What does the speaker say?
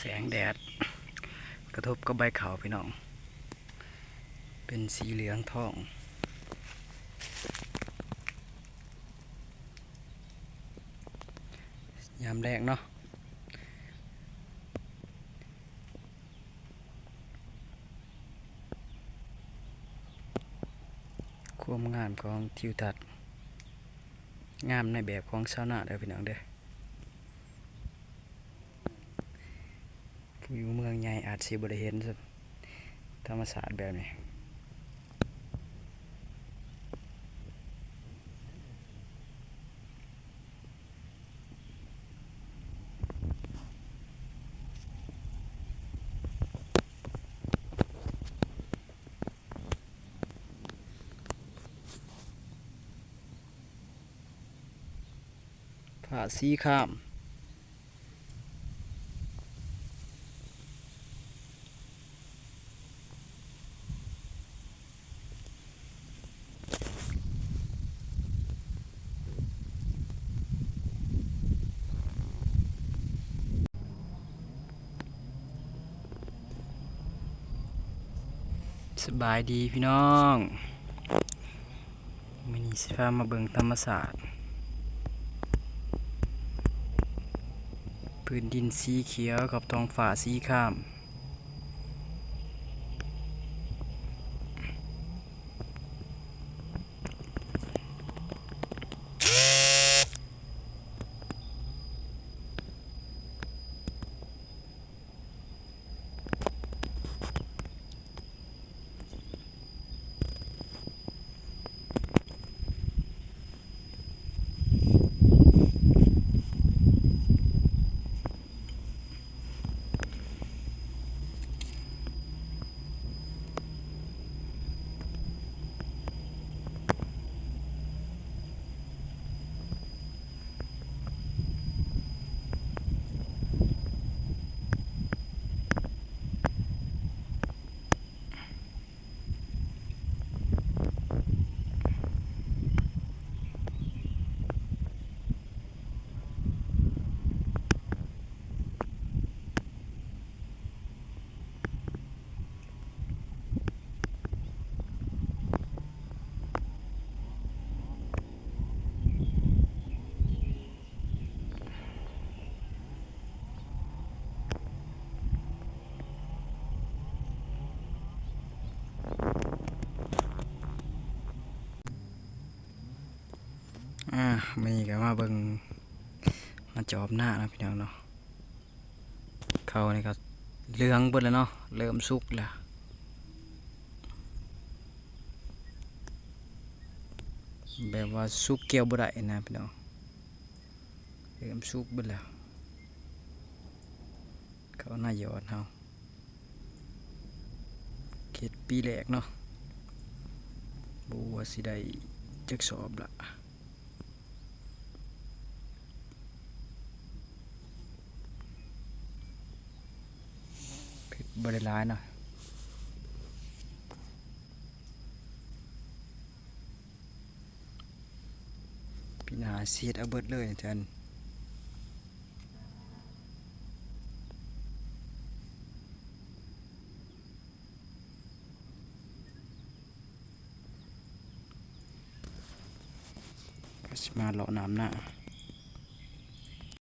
ແສງແດດກະທົບກັບໃບເຂົ້າພີ່ນ້ອງ ເປັນສີເຫຼືອງທອງ ຍາມແລງເນາະ. ຄວາມງາມຂອງທິວທັດ ງາມໃນແບບຂອງຊາວນາເດີພີ່ນ້ອງເດີ. ຜູ້ຢູ່ເມືອງໃຫຍ່ອາດຊິບໍ່ໄດ້ເຫັນ ທຳມະຊາດແບບນີ້. ຟ້າສີຄາມ. ສະບາຍດີພີ່ນ້ອງ ມື້ນີ້ຊິພາມາເບິ່ງທຳມະຊາດ ພື້ນດິນສີຂຽວກັບທ້ອງຟ້າສີຄາມ. ອ່າ ມື້ນີ້ກະມາເບິ່ງ ມາຈອບນາເນາະພີ່ນ້ອງເນາະ. ເຂົ້ານີ້ກະເຫຼືອງເບິດແລ້ວເນາະ ເລີ່ມສຸກແລ້ວ ແບບວ່າສຸກກ່ຽວບໍ່ໄດ້ນະພີ່ນ້ອງ ເລີ່ມສຸກເບິດແລ້ວ. ເຂົ້ານາຢອດເຮົາ ເຮັດປີແລກເນາະ ບໍ່ຮູ້ວ່າຊິໄດ້ຈັກສອບລະ ເຮັດບໍ່ໄດ້ຫຼາຍເນາະ. ປີໜ້າຊິເຮັດເອົາເບິດເລີຍແທນ ກະຊິມາເລາະນ້ຳນາ.